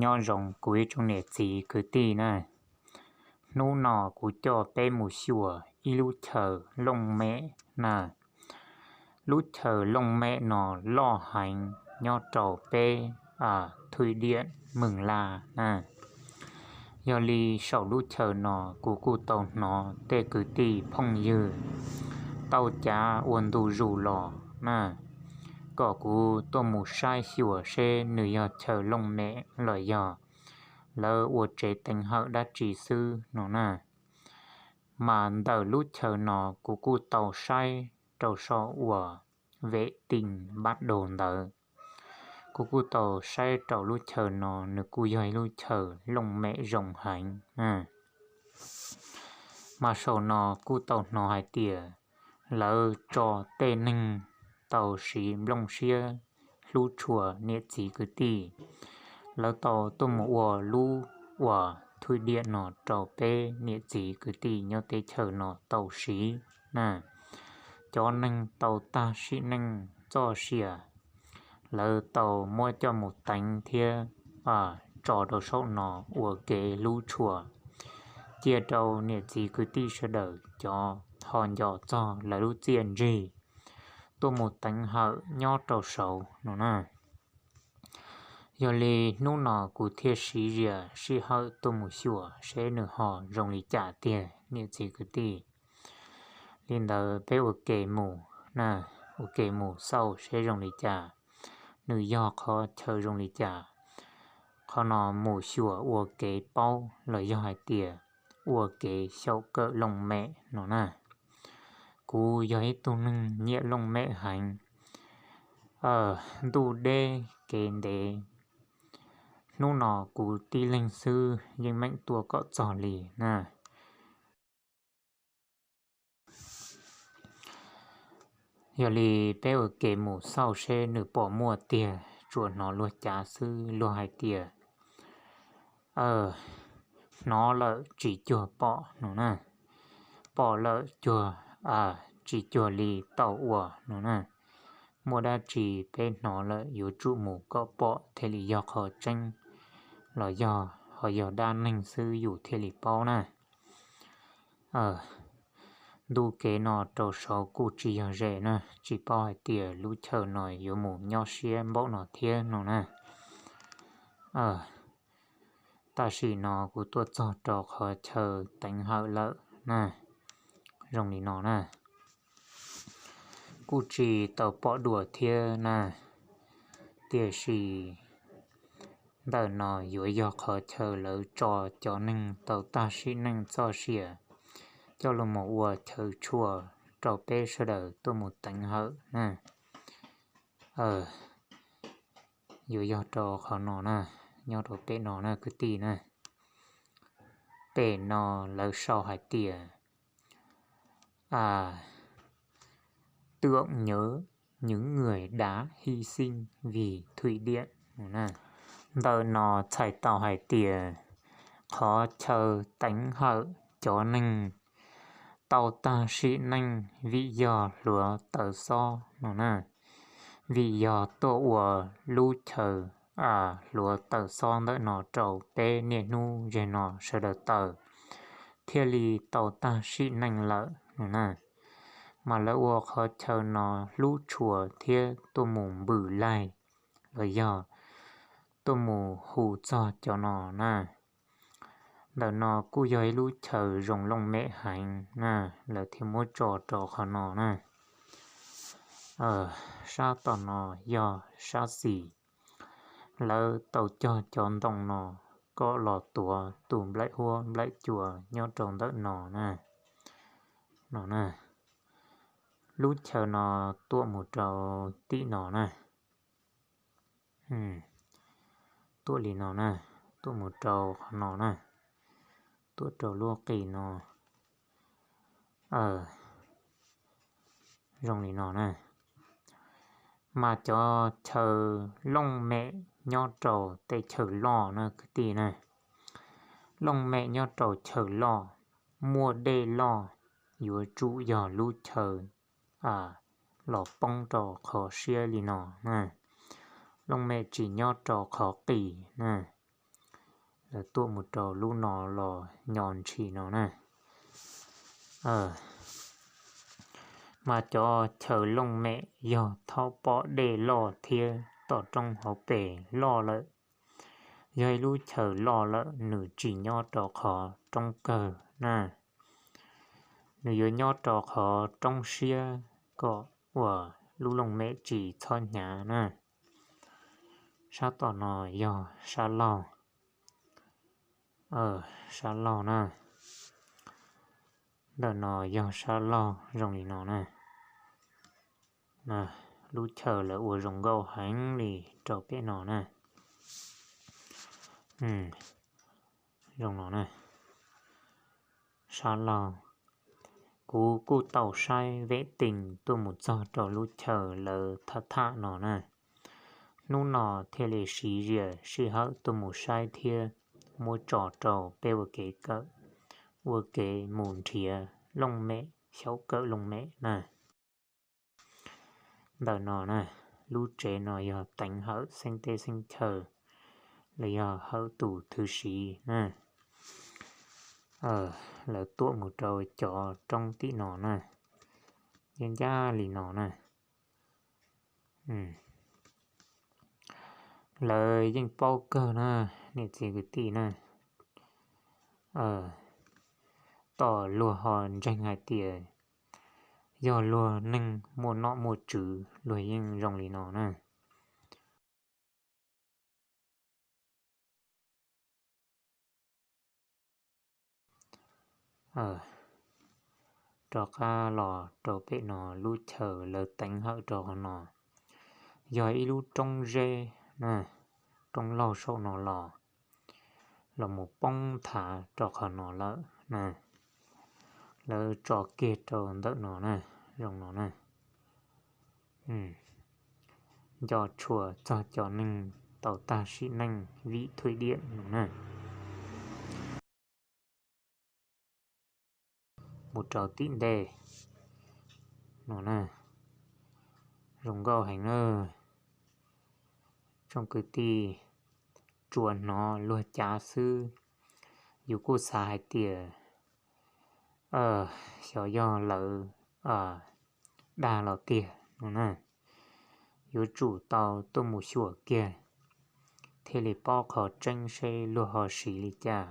Nyob zoo kuv ib tsoom niam txiv kwv tij na, hnub no kuv coj peb mus xyuas ib lub chaw looj mem na. Lub chaw looj mem no loj heev nyob rau peb Thwj Diam Mws Laj na. Yog li saum lub chaw no kuv kuj tau hnov tej kwv tij phooj ywg tau cav ua ntu zus los na, kom kuv tuaj mus saib xyuas seb nws yog chaw looj mem los yog lawv ua tsev teev hawm dab tsi xwb no na. Mas ntawm lub chaw no kuv kuj tau saib rau saum uas vem tij npab daus ntawd, kuv kuj tau saib rau lub chaw no nws kuj yog ib lub chaw looj mem zoo heev. Mas saum no kuj tau hnov hais tias lawv tso tej neeg tau siv nplooj siab hlub tshua niam txiv kwv tij, lawv tau tuaj mus ua lub uas Thwj Diam no rau peb niam txiv kwv tij nyob teb chaws no tau siv na. Cov neeg tau tag sim neej txoj sia, lawv tau muab coj mus teev thiab tso rau saum no ua kev hlub tshua, cia rau niam txiv kwv tij sawv daws cov ho nco txog lawv lub txiaj ntsig tuaj mus teev hawm nyob rau saud no na. Yog li hnub no kuv thiaj siv zias sij hawm tuaj mus xyuas seb nws ho zoo li cas tiag niam txiv kwv tij. Li ntawd peb ua ke mus na, ua ke mus xauj seb zoo li cas, nws yog qhov chaw zoo li cas. Qhov no mus xyuas ua kev paub los yog hais tias ua kev xyaum kawm looj mem no na. Kuv yog ib tug neeg nyiam looj mem heev. Ntuj deb kev ntev, hnub no kuv tib leeg xwb yeej meem tuaj kom txog li na. Yog li peb ua ke mus xauj seb nws pom muaj tiag, tsuas hnov luag cav xwb luag hais tias hnov lawm tsis cuag pom no na, pom lawm cuag, tsis cuag li tau ua no na. Muaj dab tsi peb hnov lawm yuav tsum mus kom pom thiaj li yog qhov tseeb los yog ho yog dab neeg xwb yus thiaj li paub na. Ntu kev no rau saud kuj tsis yog ze na, tsis paub hais tias lub chaw no yuav mus nyob siab npaum no thiab no na. Tam sim no kuv tuaj txog rau qhov chaw teev hawm lawm na, zoo li no na. Kuj tsis tau pom dua thiab na, tiam sis ntawm no yuav yog qhov chaw lawv tso cov neeg tau tag sim neej txoj sia coj los mus ua chaw tshua rau peb sawv daws tuaj mus teev hawm na. Yuav yog rau qhov no na, nyob rau pem no na kwv tij na. Pem no lawv sau hais tias tượng nhớ những người đã hy sinh vì Thụy Điển. Ntawm no txhais tau hais tias qhov chaw teev hawm cov neeg tau tag sim neej vim yog hluav taws xob no na. Vim yog tuaj ua lub chaw hluav taws xob ntawm no rau peb niaj hnub zeg no sawv daws tawm, thiaj li tau tag sim neej lawm no na. Mas lawv ua qhov chaw no hlub tshua thiab tuaj mus npws laig los yog tuaj mus hu txog cov no na. Ntawm no kuj yog ib lub chaw zoo looj mem heev na, lawv thiaj muab tso rau qhov no na. Sab tom no yog sab xis, lawv tau cog cov ntoo no kom los tuav tus nplaim huab nplaim cua nyob rau ntawm no na. No na, lub chaw no tuaj mus rau tim no na. Tuaj li no na, tuaj mus rau qhov no na, tuaj rau lub qis no. Zoo li no na. Mas cov chaw looj mem nyob rau tej chaw loj na kwv tij na, looj mem nyob rau chaw loj, muaj dej loj, yuav tsum yog lub chaw los poob rau qhov siab li no na. Looj mem tsis nyob rau qhov qis na. Lawv tuaj mus rau lub no los nyo ntshis no na. Mas cov chaw looj mem yog thaum pom dej loj thiab tom roob hauv pes loj lawm. Yog ib lub chaw loj lawm nws tsis nyob rau qhov roob kawg na. Nws yuav nyob rau qhov roob siab kom uas lub looj mem tsis txhob hnyav na. Sab tom no yog sab laug. Sab laug na. Ntawm no yog sab laug zoo li no na. Lub chaw lawv ua zoo nkauj heev li rau pem no na. Zoo no na. Sab laug. Kuv kuj tau saib vem tees tuaj mus txog rau lub chaw lawv tham tham no na. Hnub no thiaj li siv zias sij hawm tuaj mus saib thiab muab tso rau peb ua kev kawm, ua kev mus nrhiav looj mem, xyaum kawm looj mem na. Ntawm no na, lub tsev no yog teev hawm xeeb teb xeeb chaw los yog hawm tus thwv siv na. Lawv tuaj mus rau cov roob tim no na, yeej ncaj li no na. Lawv yeej paub kawg na, niam txiv kwv tij na. Tom luag ho ntseeg hais tias yog luag neeg muaj nom muaj tswv luag yeej zoo li no na. Rov qab los rau pem no, lub chaw lawv teev hawm rau qhov no yog ib lub roob zeb na, roob laug saum no los, los mus poob thav rau qhov no lawm na. Lawv tso kiag rau ntawm no na, zoo no na. Nco tshua txog cov neeg tau tag sim neej vim thwm diam no na. Mus rau tim ntej no na, zoo nkauj heev na. Tsoom kwv tij, tsuas hnov luag cav xwb, yus kuj xav hais tias xyov yog lawv dag los tiag no na. Yuav tsum tau tuaj mus xyuas kiag thiaj li paub qhov tseeb seb luag ho siv li cas.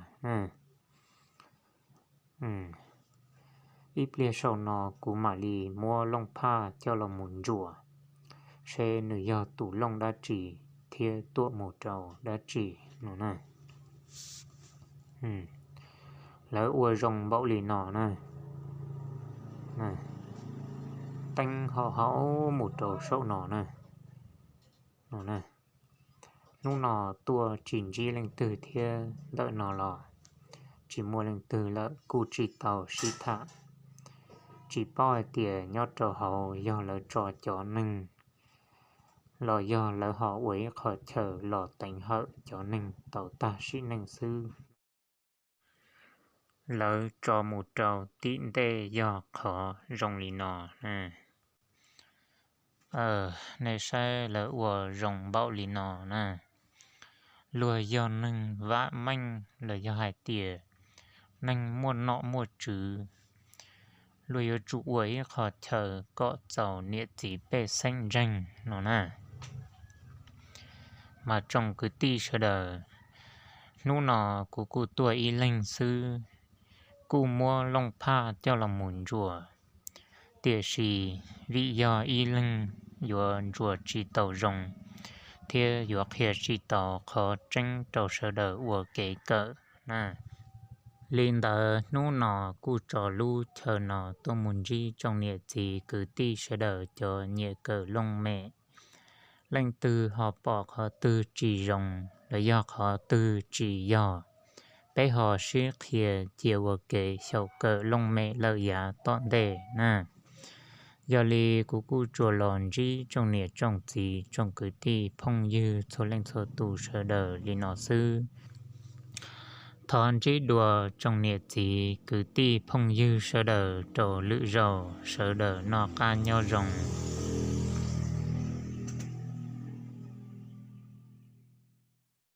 Ib pliag saum no kuv mam li muab looj phaj coj los mus ntsuas seb nws yog tus looj dab tsi thiab tuaj mus rau dab tsi no na. Lawv ua zoo npaum li no na. Teeb hauv hauv mus rau saum no na. Hnub no tuaj tsis ntsib leej twg thiab, ntawm no los tsis muaj leej twg lawm, kuj tsis tau sib tham. Tsis paub hais tias nyob rau hauv yog lawv tso cov neeg los yog lawv ho ua ib qho chaw los teev hawm cov neeg tau tag sim neej xwb. Lawv tso mus rau tim ntej yog qhov zoo li no. Nej saib lawv ua zoo npaum li no na. Luag yog neeg vam meej los yog hais tias neeg muaj nom muaj tswv, luag yuav tsum ua ib qho chaw kom txaus niam txiv pej xeem ntseeg no na. Mas tsoom kwv tij sawv daws, hnub no kuv kuj tuaj ib leeg xwb, kuj muab looj phaj coj los mus ntsuas, tiam sis vim yog ib leeg yuav ntsuas tsis tau zoo thiab yuav qhia tsis tau qhov tseeb rau sawv daws ua kev kawm na. Li ntawd hnub no kuj tso lub chaw no tuaj mus ntsib tsoom niam txiv kwv tij sawv daws cov nyiam kawm looj mem. Leej twg ho pom qhov twg tsis zoo los yog qhov twg tsis yog, peb ho sib qhia cia ua kev xyaum kawm looj mem lawm yav tom ntej na. Yog li kuv kuj tsuas los ntsib tsoom niam tsoom txiv tsoom kwv tij phooj ywg txhua leej txhua tus sawv daws li no xwb. Thov ntsib dua tsoom niam txiv kwv tij phooj ywg sawv daws rau lwm zaus, sawv daws noj qab nyob zoo.